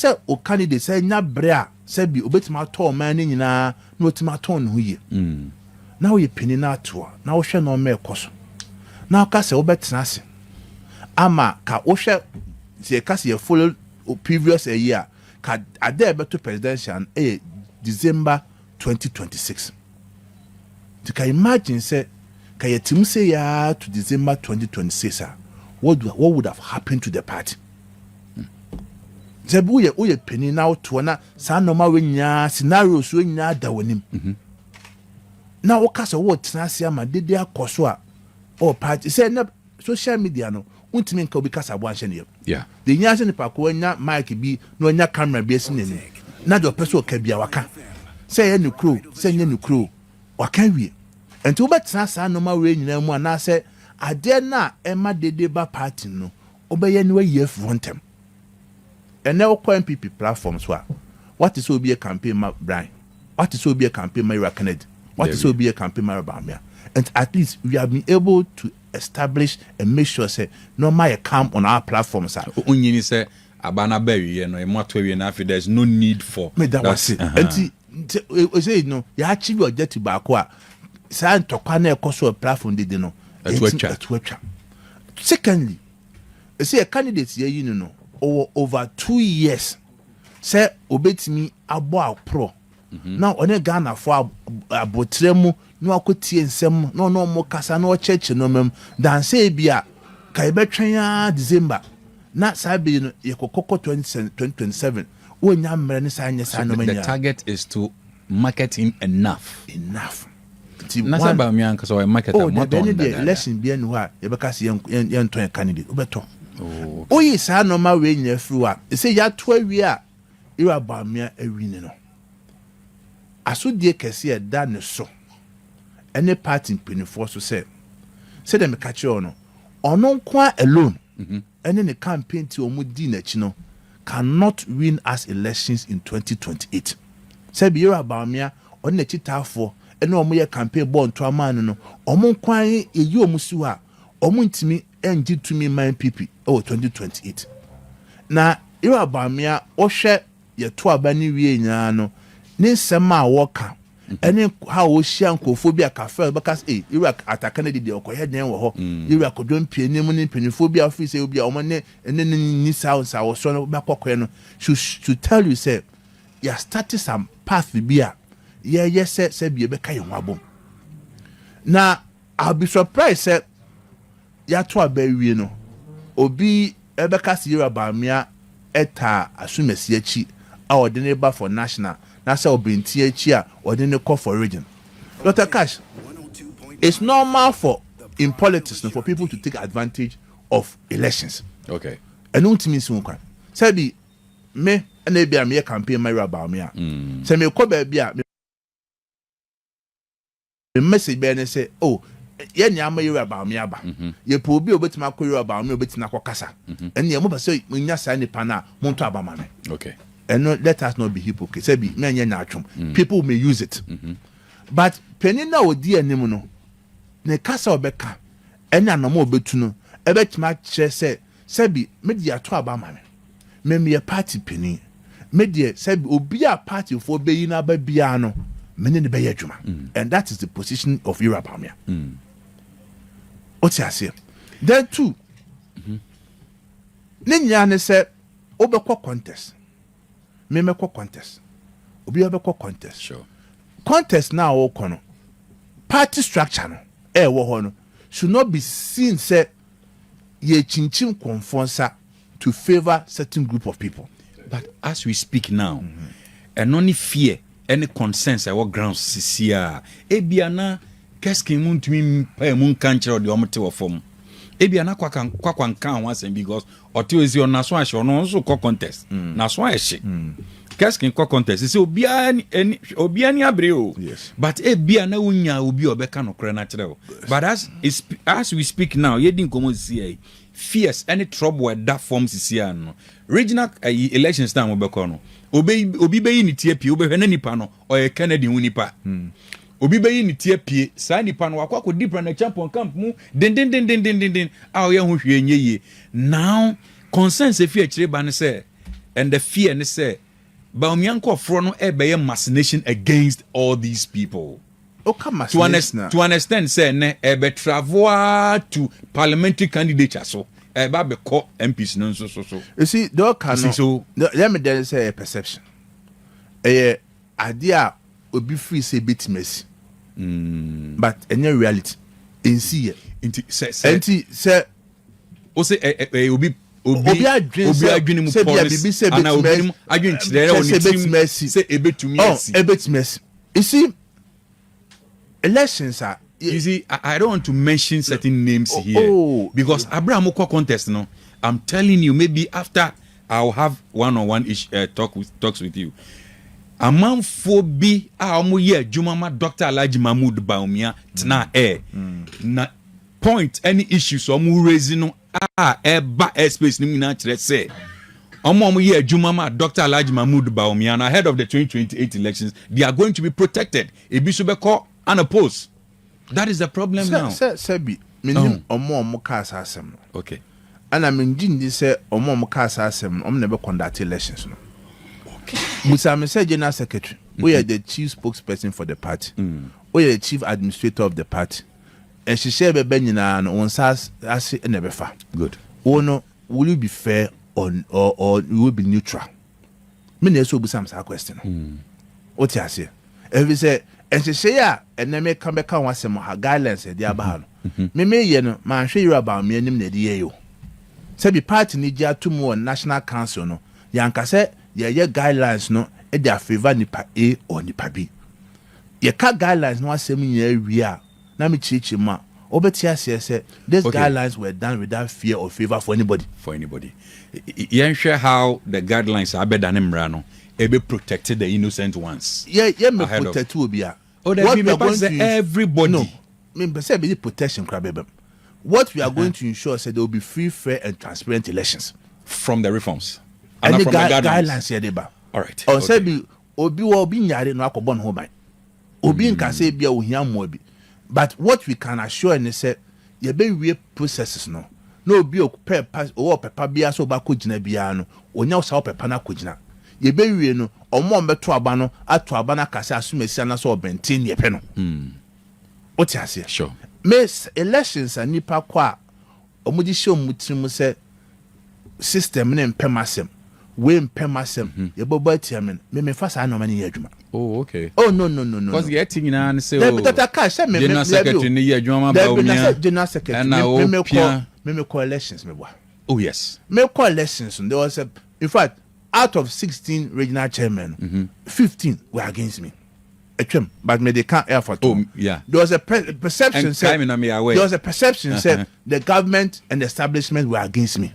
sɛ o candidate sɛ nya bere a sɛbi obetumi atɔ ɔman no nyinaa na otumi atɔn ne ho yie. Na woyɛ panin no ato a, na wohwɛ nneɛma ɛkɔ so na woka sɛ wobɛtena ase ama ka wohwɛ sɛ yɛka sɛ yɛ follow previous ɛyi a, ka ade a ɛbɛto presidential no ɛyɛ December 2026. Nti ka imagine sɛ ka yɛtim sɛ yɛa to December 2026 a, what would have happened to the party? Sɛ bi woyɛ panin na wotoɔ na saa nneɛma wei nyinaa, scenarios wei nyinaa da w'anim na woka sɛ wotena ase ama dede akɔ so a, ɔwɔ party sɛ na social media no, wontumi nka obi kasa aboa nhyɛ ne yam. De nyia sɛ nipa ko anya mic bi na ɔnya camera bi asi n'anim na deɛ ɔpɛ sɛ ɔka bia waka, sɛ ɛyɛ ne kuro, sɛ ɛnyɛ ne kuro, waka wie. Nti wobɛtena saa nneɛma wei nyinaa mu anaasɛ adeɛ no a ɛma dede ba party no, wobɛyɛ ne wayi afiri hɔ ntɛm. Ɛnɛ wokɔ NPP platform so a, wate sɛ obi yɛ campaign ma Brian, wate sɛ obi yɛ campaign ma Ira Kennedy, wate sɛ obi yɛ campaign ma Bawumia. And at least we have been able to establish and make sure sɛ nneɛma yɛ calm on our platforms a. Wonyini sɛ aba no aba awie no, ɛmu ato awie no, afei there is no need for meda wase. Nti ɔsɛ no yɛachieve objective baako a, saa ntɔkwa na ɛkɔ so wɔ platform dede no ɛto atwa. Ɛto atwa. Secondly, ɛsɛ yɛ candidate yɛyi no, ɔwɔ over 2 years sɛ obetumi abɔ aporɔ na ɔne Ghanafoɔ abotire mu na wakɔtie nsɛm na ɔne ɔmo kasa na ɔkyerɛkyerɛ nneɛma mu dansa bi a ka yɛbɛtwɛn ara December na saa bɛyi no yɛkɔkɔkɔ 2027, wɔnya mmerɛ ne saa nyɛ saa nneɛma the nyinaa. Target is to market him enough. Enough. Nti na sɛ Bawumia ankasa ɔyɛ marketer. Oh, dabi, ɛne mɔtɔn deɛ dadaada. Election bi ani hɔ a yɛbɛka sɛ yɛntɔn yɛ candidate, wobɛtɔ. Woyi saa nneɛma wei nyinaa firi hɔ a, ɛsɛ yɛato awie a Ira Bawumia awi ne no, asodie kɛseɛ ɛda ne so ɛne party mpanimfoɔ so sɛ, sɛdeɛ meka kyerɛ wo no, ɔno nko a alone ɛne ne campaign ti ɔmo di n'akyi no cannot win us elections in 2028. Sɛbi, Ira Bawumia ɔne n'akyi taafoɔ ɛne ɔmo yɛ campaign bɔɔ nto ama no, ɔmo nko ara yɛyi ɔmo si hɔ a, ɔmo ntumi ɛngye tumi ma NPP ɛwɔ 2028. Na Ira Bawumia, ɔhwɛ yɛto aba ne wie nyinaa no, ne nsɛm a wɔka ɛne ha a wɔhyia nkurɔfoɔ bi a kafe bɛka sɛ ee Ira Ataka no deɛ ɔkɔyɛ den wɔ hɔ, Ira Kɔdwo mpie mu ne mpanimfoɔ bi a wɔfiri sɛ obi a wɔn ne ni saa nsawɔsɔ no bɛkɔ kɔɛ no should tell you sɛ yɛ start some path bi a yɛyɛ sɛ bi yɛbɛka yɛn ho abom. Na I'll be surprised sɛ yɛato aba awie no, obi ɛbɛka sɛ Ira Bawumia ɛtaa asomasi akyi a ɔde ne ba for national, na sɛ ɔbɛnti akyi a ɔde ne kɔ for region. Dr Cash, it's normal for in politics no, for people to take advantage of elections. Ɛno ntumi nsi ho kwan. Sɛbi, me ɛna ebi a meyɛ campaign ma Ira Bawumia, sɛ mekɔ baabi a, me message bɛyɛ ne sɛ, oh, yɛn ni ama Ira Bawumia aba, yɛpɛ obi a obetumi akɔ Ira Bawumia, obetumi akɔ kasa, ɛnni yɛn mo pɛ sɛ nya saa nipa no a, mo nto aba ma me. Ɛno, let us not be hypocrite. Sɛbi, mɛ nyɛ nyaatwom, people may use it, but panin na odi anim no, ne kasa a ɔbɛka ɛne anam a ɔbɛtu no ɛbɛtumi akyerɛ sɛ, sɛbi, me de ato aba ma me, me meyɛ party panin, me deɛ, sɛbi, obi a partyfoɔ bɛyi n'aba biara no, me ne ne bɛyɛ adwuma, and that is the position of Ira Bawumia. O ti aseɛ? Then two, ne nyinaa ne sɛ wobɛkɔ contest, me mɛkɔ contest, obi bɛkɔ contest. Contest na a wɔkɔ no, party structure no ɛɛwɔ hɔ no should not be seen sɛ yɛkyinkyim kɔnfɔ nsa to favour certain group of people. But as we speak now, ɛno ne fear ɛne concerns a ɛwɔ ground sisi a ebia na Keskin mu ntumi mpa mu nka nkyerɛ deɛ ɔmo te wɔ fam. Ebia na Kwakwa nka ho asɛm because ɔte osi ɔnaso ahyɛ, ɔno nso kɔ contest, naso ayɛ hye. Keskin kɔ contest sɛ obiara ni ɛni obiara ni abere o. But ebia na wonya obi a ɔbɛka nokorɛ no akyerɛ o. But as we speak now, yɛdi nkɔmmɔ sisi yɛ fears ɛne trouble ɛda fam sisi a no, regional elections na mobɛkɔ no, obi bɛyi ne tie pie, wobɛhwɛ na nipa no ɔyɛ Kennedy ho nipa. Obi bɛyi ne tie pie, saa nipa no wakɔ akɔdi Bryan Acheampong camp mu dendendendendenden a ɔyɛ ho hwee nyɛ yie. Now concerns efi akyire ba ne sɛ And the fear ne sɛ Bawumia nkɔfoɔ no ɛbɛyɛ machination against all these people. Oka To an, machination a to an extent sɛ ɛnɛ ɛbɛ travel to parliamentary candidature, so ɛbɛ abɛkɔ MPs no nso so. You see, deɛ ɔka You see, no yɛ me dɛn sɛ ɛyɛ perception, ɛyɛ adeɛ a obi firi sɛ ebetumi asi, but ɛnyɛ reality, nsi yɛ. Nti sɛ Ɛnti sɛ o sɛ ɛ ɛ obi obi Obi adwene obi adwene mu sɛ bia policy biribi sɛ ana ebetumi obi mu adwene kyerɛ wɔ sɛ ne tirim ebetumi asi. Sɛ ebetumi asi. Ebetumi asi. You see, elections a You see, I don't want to mention certain names here because Abraham kɔ contest no, I'm telling you, maybe after I'll have one on one ish, talks with you. Amanfoɔ bi a wɔn yɛ adwuma ma Dr. Alhaji Mahmood Bawumia tena air na point any issues wɔn raise no a ɛba airspace no mu nyinaa kyerɛ sɛ wɔn a wɔyɛ adwuma ma Dr. Alhaji Mahmood Bawumia no, ahead of the 2028 elections, they are going to be protected. Ebi nso bɛkɔ unopposed. That is the problem now. Sɛ bi menim ɔmo a ɔmo kaa saa asɛm no, ɛna mengye ndi sɛ ɔmo a ɔmo kaa saa asɛm no, ɔmo na ɛbɛ conduct elections no. Busa me sɛ general secretary, woyɛ the chief spokesperson for the party, woyɛ the chief administrator of the party, nhyehyɛ bɛbɛ nyinaa no, wɔn nsa ase ɛna ɛbɛfa. Wo no, will you be fair or you will be neutral? Me na ɛsɛ obusa me saa question no. Wote aseɛ? Ɛfiri sɛ nhyehyɛ a ɛnɛ meka bɛka ho asɛm ha, guidelines ɛde aba ha no, me meyɛ no, manhwɛ yere Bawumia anim na ɛde yɛ yi o. Sɛbi, party ni gye ato mu wɔ national council no, yɛanka sɛ yɛyɛ guidelines no de afavour nipa A or nipa B. Yɛka guidelines no asɛm nyinaa wie a, na mekyerɛkyerɛ mu a, wobɛte aseɛ sɛ these guidelines were done without fear or favour for anybody. For anybody. Yɛnhwɛ how the guidelines abɛda ne mmara no ebe protect the innocent ones. Yɛ me Ahead of- protect obi a Oh, there what be we are me going say to everybody. No, me mpɛ sɛ ebi protection kora bɛbɛm. What we are going to ensure sɛ there will be free, fair and transparent elections. From the reforms and ɛne from the guidelines. Guidelines yɛ de ba. Ɔsɛ bi obi wɔ obi nyare na akɔbɔ ne ho ban, obi nkasa bi a ohia mmoa bi, but what we can assure ne sɛ yɛbɛwie processes no na obi a ɔpɛ pa ɔwɔ ɔpɛpa biara sɛ ɔba gyina biara no, onya saa ɔpɛpa no akɔgyina. Yɛbɛwie no, ɔmo a ɔmbɛto aba no ato aba no akasa asomasi anaasɛ ɔbɛnten neɛ pɛ no. Wote aseɛ? Sure. Me elections a nipa kɔ a ɔmo de hyɛ ɔmo tirim sɛ system ne mpɛm asɛm wei, mpɛm asɛm, yɛbɛbɔ atia me no, me mefa saa nneɛma no yɛ adwuma. Oh, no. Because No. yɛ ti nyinaa ne sɛ Dabi, o Dr. Cash, sɛ me general dabi o. secretary ne yɛ adwuma ma Dabi, na Bawumia. sɛ general secretary ɛna me opia. kɔ me kɔ elections, me boa. Me kɔ elections no, there was a in fact, out of 16 regional chairmen, 15 were against me. Atwam, but me de ka air for There was a perception And say kai me na me aware. there was a perception say the government and the establishment were against me,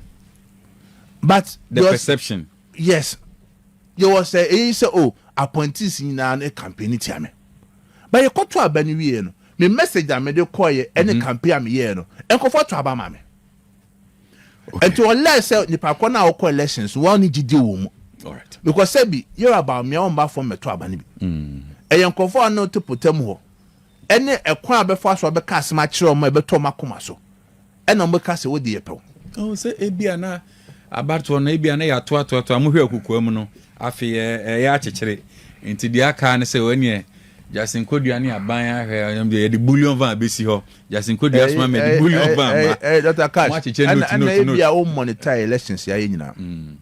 but The there was, perception. Yes, there was a eyi sɛ, oh, appointees nyinaa no campaign tia me, but yɛkɔto aba no wie no, me message a mede kɔɔyɛ ɛne campaign a meyɛɛ no, nkɔfoɔ to aba ma me. Nti unless sɛ nipa kɔ no a wɔkɔ elections wɔn ne gyidi wɔ mu because sɛbi yɛrɛ Bawumia wɔn ba fam mɛto aba no bi, ɛyɛ nkurɔfoɔ a no te potam hɔ ɛne ɛkwan a bɛfa so a bɛka asɛm akyerɛ wɔn a ɛbɛtɔ wɔn akoma so, ɛna wɔn bɛka sɛ wɔdi yɛ pɛw. Oh, sɛ ebi a na abatoɔ no, ebi a na yɛ atoatoato a mohwɛ akukoa mu no, afei ɛyɛ akyekyere, nti deɛ aka ne sɛ wɔneɛ Justin Kodua ne aban ahwɛ ɛm deɛ yɛde bullion van bɛsi hɔ. Justin Kodua soma ma yɛde bullion van ba. Dr. Cash, Mo akyekyɛ ɛna note, ɛna note, ebi note. a o monitor elections yɛ ayɛ nyinaa.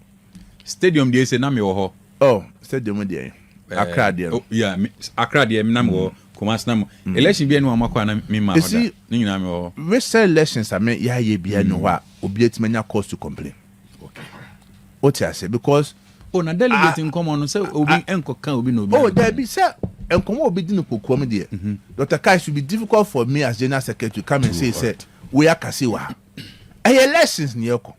Stadium deɛ, sɛ na mewɔ hɔ. Oh, stadium deɛ, Accra deɛ no. Oh, yeah, Accra deɛ na mewɔ, Kumasi na mo election bi ɛne wɔn akɔ a na me ma You hɔ da. see, Ne nyinaa mewɔ hɔ. Recent elections a me yɛayɛ bia ni hɔ a obi atumi anya cause to complain. O te ase? Because Oh, na delegate nkɔmɔ no sɛ obi nkɔka obi na obi Oh, dabi, sɛ nkɔmɔ obi di no kokoam deɛ, Dr. Cash, it will be difficult for me as general secretary to come and say sɛ wei akase wɔ ha. Ɛyɛ elections ni yɛkɔ,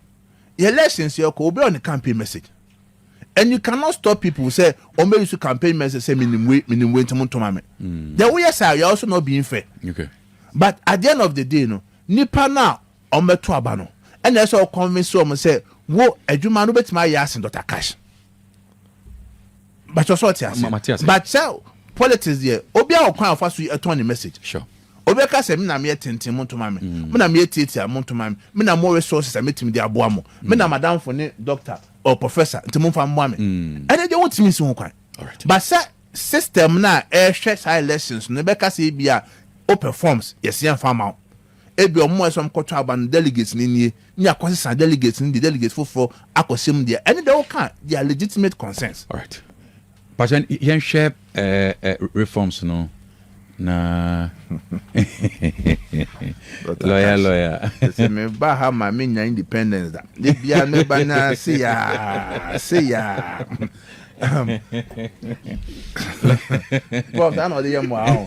yɛ elections yɛkɔ, obi on the campaign message, and you cannot stop people sɛ ɔmo bɛ use campaign message sɛ minimwe minimwe nti mo ntoma mi then woyɛ sɛ you are also not being fair. But at the end of the day no, nipa na ɔmo bɛto aba no, ɛna ɛsɛ ɔconvince ɔmo sɛ wo adwuma no bɛtumi ayɛ asen Dr. Cash, but ɔsɔ ɔte Mate ase. ase. But sɛ politics deɛ, obi a ɔkwan afa so ɛtɔn ne message. Obi ka sɛ mi na mi yɛ tenten, mo ntoma mi, mi na mi yɛ tietia, mo ntoma mi, mi na mo resources a mi tumi de aboa mo, mi na madamfo ne doctor Or professor, nti momfa mmoa me. Ɛne deɛ wontumi nsi ho kwan. But sɛ system no a ɛhwɛ saa elections no ɛbɛka sɛ ebi a o performs, yɛsi yɛmfa ma wo, ebi ɔmo a ɛsɛ ɔmo kɔtɔ aba no, delegates ni nie, ne akɔsesa delegates ni de delegates foforɔ akɔhyɛ mu deɛ, ɛne deɛ wɔka, they are legitimate concerns. Alright, Pastor, yɛnhwɛ reforms no na lawyer, lawyer. Sɛ meba ha ma menya independence da de bia meba na se ya se ya Prof, saa na ɔde yɛ mmoa ho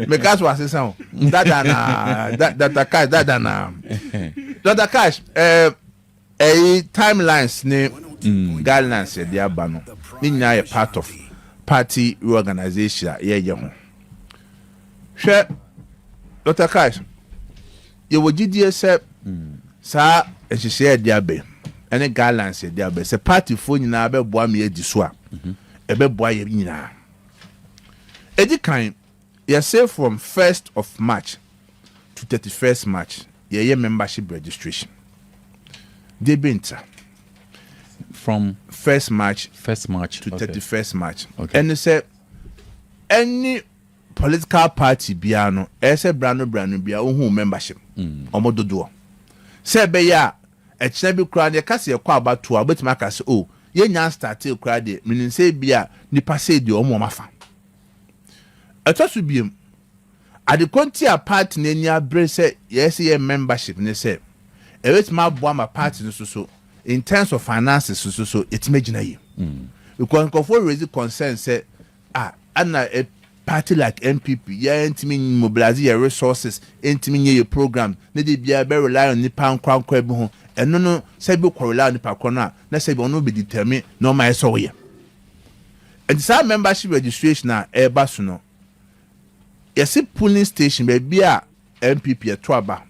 meka so asesa o dada na Dr. Cash, dada na Dr. Cash, ɛyi timelines ne guidelines yɛde aba no ne nyinaa yɛ part of party reorganization a yɛyɛ ho. Hwɛ, Dr. Cash, yɛwɔ gyidie sɛ saa nhyehyɛeɛ yɛde aba yi ɛne guidelines yɛde aba yi, sɛ partyfoɔ nyinaa bɛboa me adi so a, ɛbɛboa yɛ nyinaa. Ɛdi kan, yɛsɛ from 1st of March to 31st March yɛyɛ membership registration de bi nta. From 1st March 1st March to 31st March. Ɛne sɛ any political party biara no, ɛyɛ sɛ brano brano biara wohu membership ɔmo dodoɔ, sɛ ɛbɛyɛ a ɛkyerɛ bi koraa deɛ ɛka sɛ yɛkɔ abatoɔ a, wobɛtumi aka sɛ o yɛnya start koraa deɛ, menim sɛ bi a nipa sɛ deɛ ɔmo ɔmo afa. Ɛtɔ so biem, adekonti a party no ani abere sɛ yɛyɛ sɛ yɛ membership ne sɛ ɛbɛtumi aboa ma party no so in terms of finances so yɛtumi agyina yie, because nkurɔfoɔ raise concern sɛ, ah, ana a party like NPP yɛn ntumi mobilize yɛ resources, ntumi nye yɛ program ne de biara bɛ rely on nipa nkorankora bi ho. Ɛno no, sɛ bi kɔ rely on nipa korɔ no a, na sɛ bi ɔno bɛ determine na ɔma yɛ sɛ ɔyɛ. Nti saa membership registration a ɛreba so no, yɛsi polling station baabi a NPP ɛto aba,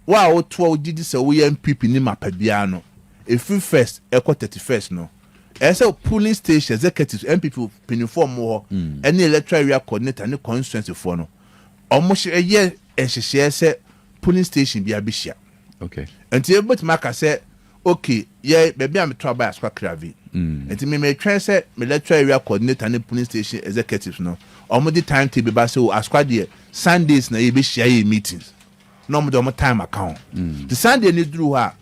wo a wotoa wo gyidi sɛ woyɛ NPP ne mapa biara no, efiri 1st ɛkɔ 31st no, ɛyɛ sɛ polling station executives, NPP mpanyinfoɔ mo hɔ, ɛne electoral area coordinator ne constituency foɔ no, ɔmo hyɛ ɛyɛ nhyehyɛeɛ sɛ polling station bi abɛhyia. Nti ebɛtumi aka sɛ, okay, yɛ baabi a meto aba yɛ Asokwa Kravi, nti mɛmɛtwɛn sɛ me electoral area coordinator ne polling station executives no, ɔmo de time table ba sɛ o, Asokwa deɛ, Sundays na yɛbɛhyia yɛ meetings, na ɔmo de ɔmo time aka ho. Nti Sunday ne duru hɔ a,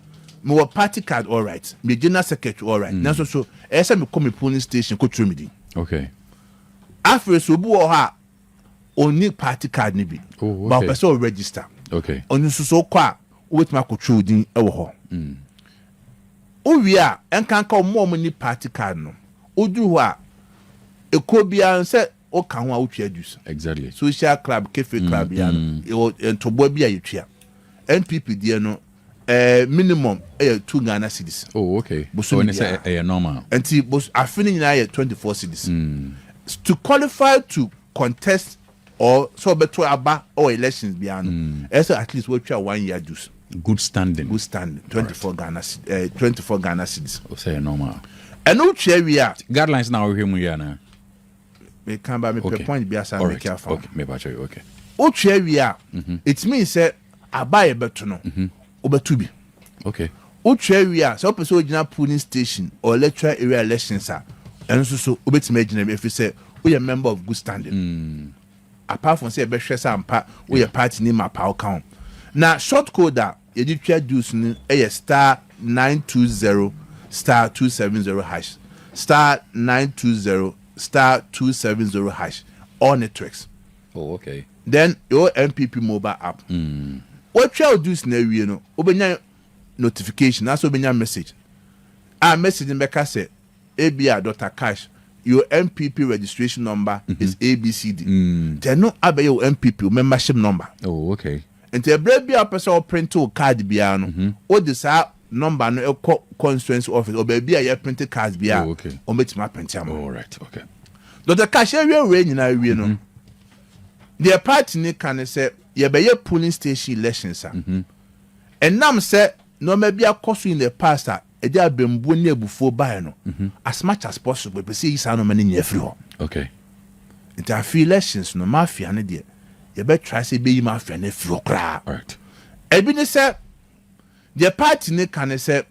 mewɔ party card, alright, me general secretary, alright, nanso so ɛyɛ sɛ mekɔ me polling station kɔtwerɛ me din. Afei so, obi wɔ hɔ a ɔnni party card ne bi, but ɔpɛ sɛ ɔregister. Ɔno nso so kɔ a, wobɛtumi akɔtwerɛ wo din wɔ hɔ. Wowie a, ɛnkanka ɔmo a ɔmo ni party card no, woduru hɔ a, ekuo biara sɛ woka ho a, wotua dues. Social club, kefe club biara no, ɛwɔ ntoboa bi a yɛtua. NPP deɛ no, minimum ɛyɛ 2 Ghana cedis. Bosomi Oh, ne sɛ biara. Ɛyɛ normal. Nti afe no nyinaa yɛ 24 cedis to qualify to contest or sɛ ɔbɛto aba ɔwɔ elections biara no, ɛyɛ sɛ at least wɔatwa one year dues. Good standing. Good standing, 24 Ghana cedis. O sɛ ɛyɛ normal. Ɛno wotwa wie a, Guidelines na wohwɛ mu yi anaa? Meka ba mepɛ point bi asa meke afa ho. Okay, mepakyɛ, okay. Wotwa wie a, it means sɛ aba a yɛbɛto no, wobɛto bi. Wotwa wie a, sɛ wopɛ sɛ wogyina polling station or electoral area elections a, ɛno nso so wobɛtumi agyina bi, ɛfiri sɛ woyɛ member of good standing. Apart from sɛ yɛbɛhwɛ sɛ ampa woyɛ party ne mapa, woka ho. Na short code a yɛde twa dues no yɛ *920*270#, *920*270#, all networks. Then your NPP mobile app, wotwa wo dues na awie no, wobɛnya notification na sɛ wobɛnya message a, message no bɛka sɛ ebia, "Dr Cash, your NPP registration number is ABCD." Nti ɛno abɛyɛ wo NPP wo membership number. Nti ɛberɛ bi a wopɛ sɛ woprint wo card biara no, wode saa number no ɛkɔ constituency office or baabi a yɛprint cards biara, wɔbɛtumi aprint ama wo. All right okay Dr Cash, awie wei nyinaa awie no deɛ, party ne ka ne sɛ yɛbɛyɛ polling station elections a, ɛnam sɛ nneɛma bi akɔ so in the past a ɛde abɛmbuo ne abufuo baeɛ no, as much as possible, ɛpɛ sɛ yɛyi saa nneɛma no nyinaa firi hɔ. Nti afei elections no, mafia no deɛ, yɛbɛtry sɛ yɛbɛyi mafia no afiri hɔ koraa. Ebi ne sɛ deɛ party ne ka ne sɛ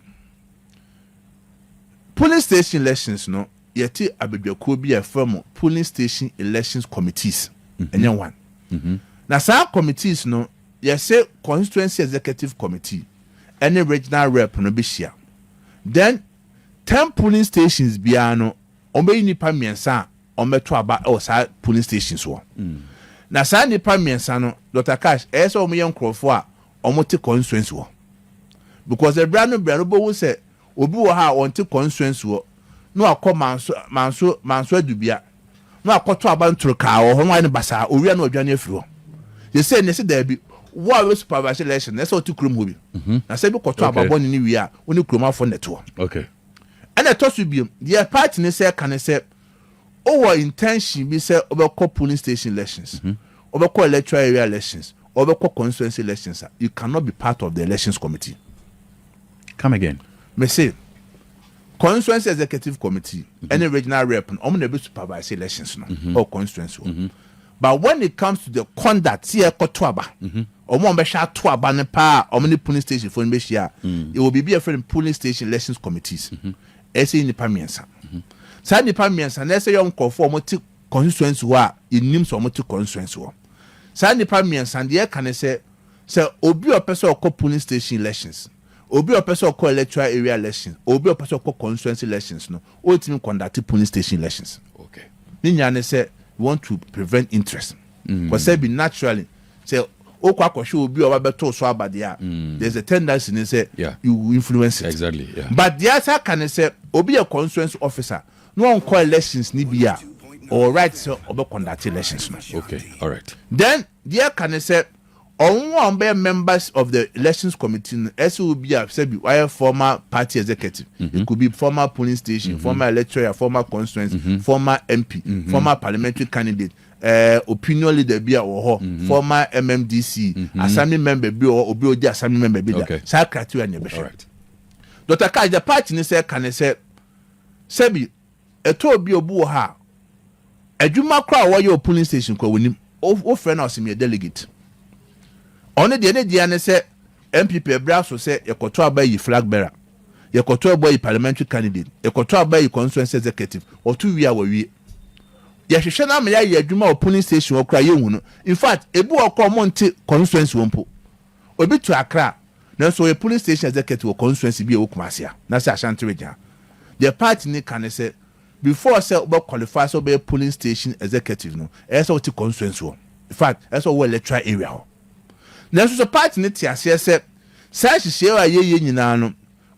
Polling station elections no, yɛte abadwakuo bi a yɛfrɛ mo polling station elections committees. Ɛnyɛ one. Na saa committees no, yɛsɛ constituency executive committee ɛne regional rep no bɛhyia. Then 10 polling stations biara no, wɔn nipa mmiɛnsa a wɔbɛto aba ɛwɔ saa polling stations wɔ. Na saa nipa mmiɛnsa no, Dr Cash, ɛyɛ sɛ wɔn yɛ nkurɔfoɔ a wɔn te constituency wɔ, because ɛbra no bra no bɛhu sɛ obi wɔ ha a wɔn te constituency wɔ na wakɔ Manso Adubia na wakɔto aba ntoro kaa wɔ hɔ na wayɛ no basaa. Owia na ɔdwane afiri hɔ. Yɛsɛ ne sɛ daabi, wo a wɔ supervise election na ɛsɛ ɔte kurom hɔ bi na sɛ bi kɔtɔ aba bɔne ne wie a, wo ne kurom afɔ nɛtoɔ. Ɛna ɛtɔ so biom deɛ, party ne sɛ ka ne sɛ wowɔ intention bi sɛ wobɛkɔ polling station elections, wobɛkɔ electoral area elections, wobɛkɔ constituency elections a, you cannot be part of the elections committee. Come again. Mese constituency executive committee ɛne regional rep no, ɔmo na ebi supervise elections no ɔwɔ constituency hɔ. But when it comes to the conduct si ɛkɔto aba, ɔmo a ɔmo ato aba no paa, ɔmo ne polling station fo no bɛhyia a, yɛwɔ biribi a yɛfrɛ no polling station elections committees. Ɛsɛ nipa mmiɛnsa. Saa nipa mmiɛnsa na ɛsɛ yɛ nkurɔfoɔ a ɔmo te constituency hɔ a yɛnim sɛ ɔmo te constituency hɔ. Saa nipa mmiɛnsa deɛ, ɛka ne sɛ obi a ɔpɛ sɛ ɔkɔ polling station elections, obi a ɔpɛ sɛ ɔkɔ electoral area elections, obi a ɔpɛ sɛ ɔkɔ constituency elections no, ɔtumi conduct polling station elections. Ne nyinaa ne sɛ we want to prevent interest. Kɔsɛ bi naturally sɛ okɔ akɔhwɛ obi a ɔba bɛto so aba deɛ a, there is a tendency ne sɛ you will influence it. But deɛ asa aka ne sɛ obi yɛ constituency officer na ɔnkɔ elections ni bi a, ɔwɔ right sɛ ɔbɛ conduct elections no. Okay all right Then deɛ aka ne sɛ ɔmo a ɔbɛyɛ members of the elections committee no, ɛsɛ obi a sɛbi wayɛ former party executive. It could be former polling station, former electoral, former constituency, former MP, former parliamentary candidate, opinion leader bi a wɔ hɔ, former MMDC assembly member bi wɔ hɔ, obi a odi assembly member bi da. Saa criteria na ɛbɛhwɛ. Dr Cash, the party ne sɛ ka ne sɛ sɛbi ɛtɔ obi a obi wɔ ha a adwuma koraa a wɔyɛ wɔ polling station kɔ wɔnim wofrɛ no a, ɔsɛ meyɛ delegate. Ɔno deɛ, ne deɛ ne sɛ NPP ɛbrɛ aso sɛ yɛkɔtɔ aba yi flag bearer, yɛkɔtɔ aba yi parliamentary candidate, yɛkɔtɔ aba yi constituency executive, ɔto wie a wɔwie. Yɛhwehwɛ no ama yɛayɛ adwuma wɔ polling station hɔ koraa yɛhu no. In fact, ebi wɔ kɔ ɔmo nte constituency wɔ mpo. Obi to Accra nanso ɔyɛ polling station executive wɔ constituency bi a ɛwɔ Kumasi a na sɛ Ashanti Region a. Deɛ party ne ka ne sɛ before sɛ wobɛ qualify sɛ wobɛyɛ polling station executive no, ɛyɛ sɛ wote constituency hɔ. In fact, ɛyɛ sɛ wowɔ electoral area hɔ. Nanso sɛ party ne te aseɛ sɛ saa nhyehyɛeɛ a yɛyɛ nyinaa no,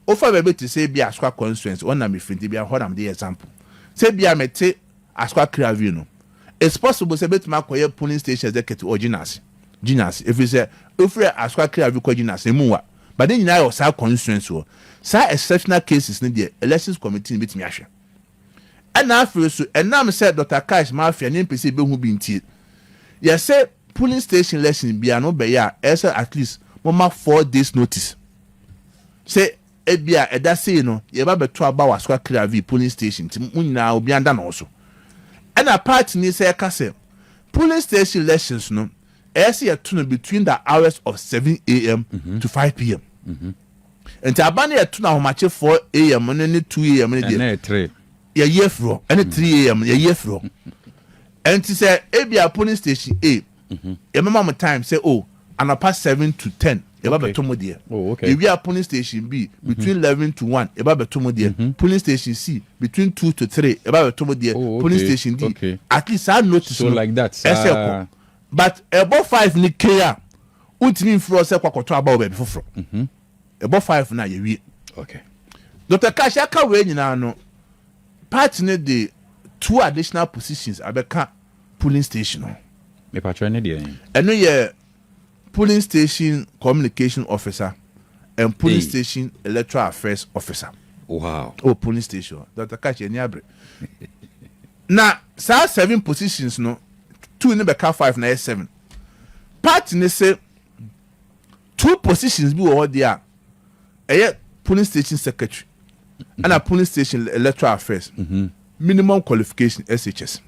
wofa baabi te sɛ bi Asokwa constituency, ɔnam mefiri bi a hɔ na mede yɛ example, sɛ bi a mete Asokwa Kravi no, it's possible sɛ bɛtumi akɔyɛ polling station executive wɔ Gyinase, ɛfiri sɛ ofiri Asokwa Kravi kɔ Gyinase emu wa, but ne nyinaa yɛ wɔ saa constituency hɔ. Saa exceptional cases no deɛ, elections committee no bɛtumi ahwɛ. Ɛna afei so, ɛnam sɛ Dr Cash Mafia ne mpɛ sɛ ebehu bi ntie, yɛsɛ polling station election bia no bɛyɛ a, ɛyɛ sɛ at least moma 4 days notice sɛ ebi a ɛda sei no yɛba bɛto aba wɔ Asokwa Kravi polling station, nti mo nyinaa obi anda na so. Ɛna party ni sɛ ɛka sɛ polling station elections no, ɛyɛ sɛ yɛto no between the hours of 7 a.m. to 5 p.m. Nti aba no yɛto no ahomakye 4 a.m. no ne 2 a.m. no deɛ, ɛnɛ yɛ 3. Yɛyi afiri hɔ. Ɛne 3 a.m. yɛyi afiri hɔ. Ɛnti sɛ ebi a polling station A, yɛmɛma mo time sɛ o anɔpa 7 to 10 yɛba bɛto mo deɛ. Ewi a polling station B, between 11 to 1 yɛba bɛto mo deɛ. Polling station C, between 2 to 3 yɛba bɛto mo deɛ. Polling station D, at least saa notice So no like that, ɛsɛ saa- kɔ. But ɛbɔ 5 ni ke a, wotumi nfiri hɔ sɛ kɔ akɔtɔ aba wɔ baabi foforɔ. Ɛbɔ 5 na yɛwie. Dr Cash, aka wei nyinaa no, party no de two additional positions abɛka polling station ho. Mepatwerɛ ne deɛ? Ɛno yɛ polling station communication officer and polling Hey. station electoral affairs officer. Oh, polling station, Dr Cash, ani abere na saa seven positions no, two ne bɛka five na yɛ seven. Party ne sɛ two positions bi wɔ hɔ deɛ a ɛyɛ polling station secretary ɛna polling station electoral affairs, minimum qualification SHS.